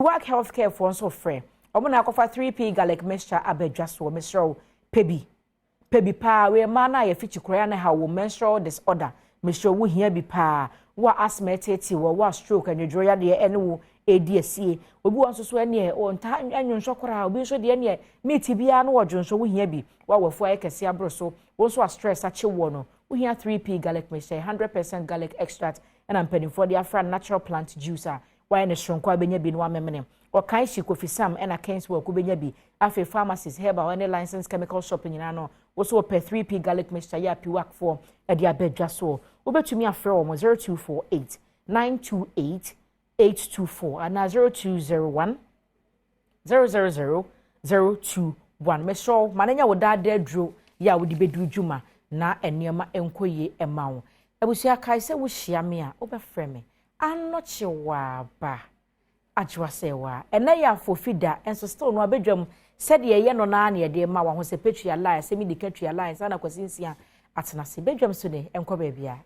Work Healthcare foɔ nso frɛ ɔmo na akɔfa 3P Garlic Mixture abɛdwa soɔ. Mesrɛ wo, pɛ bi, pɛ bi paa. Wei mmaa no a yɛfi kyikora ne ha wɔ menstrual disorder, mesrɛ wo, hia bi paa. Wo a asthma ɛtete wɔ, wo a stroke, anwodwo yadeɛ ɛne wo edi asie, obi wɔ nso so ɛneɛ ɔnta ɛnwonsɔ koraa, obi nso deɛ neɛ meat biara no wɔ dwonsɔ, wo hia bi. Wo a wafu ayɛ kɛse aboro so, wo nso a stress akye wɔ no, wohia 3P Garlic Mixture, 100% garlic extract ɛna mpanimfoɔ de afra natural plant juice a wayɛ ne soronko a bɛnya bi no wamemene. Ɔkan hyi Kofi Sam ɛna Kingswell ko bɛnya bi. Afei pharmacies, herbal ɛne licensed chemical shop nyinaa no, wɔso wɔpɛ 3P Garlic Mixture yɛ apiwakfoɔ ɛde abɛdwa soɔ. Wobɛtumi afrɛ wɔn 0248 928 824 anaa 0201 000 021. Mesrɛ ma no nya wo daadaa duro yɛ a wode bɛduru dwuma na nneɛma nkɔ yie ɛma wo. Abusua, kae sɛ wohyia me a, wobɛfrɛ me Anɔkye Waaba Adwoa Sɛ waa. Ɛnɛ yɛ afofi da nso still no abɛdwam sɛdeɛ ɛyɛ no naa na yɛde ma waho sɛ pɛtua line sɛ medi ka tua line saa na Kwasi Nsia atena ase bɛdwam so ne nkɔ baabi a.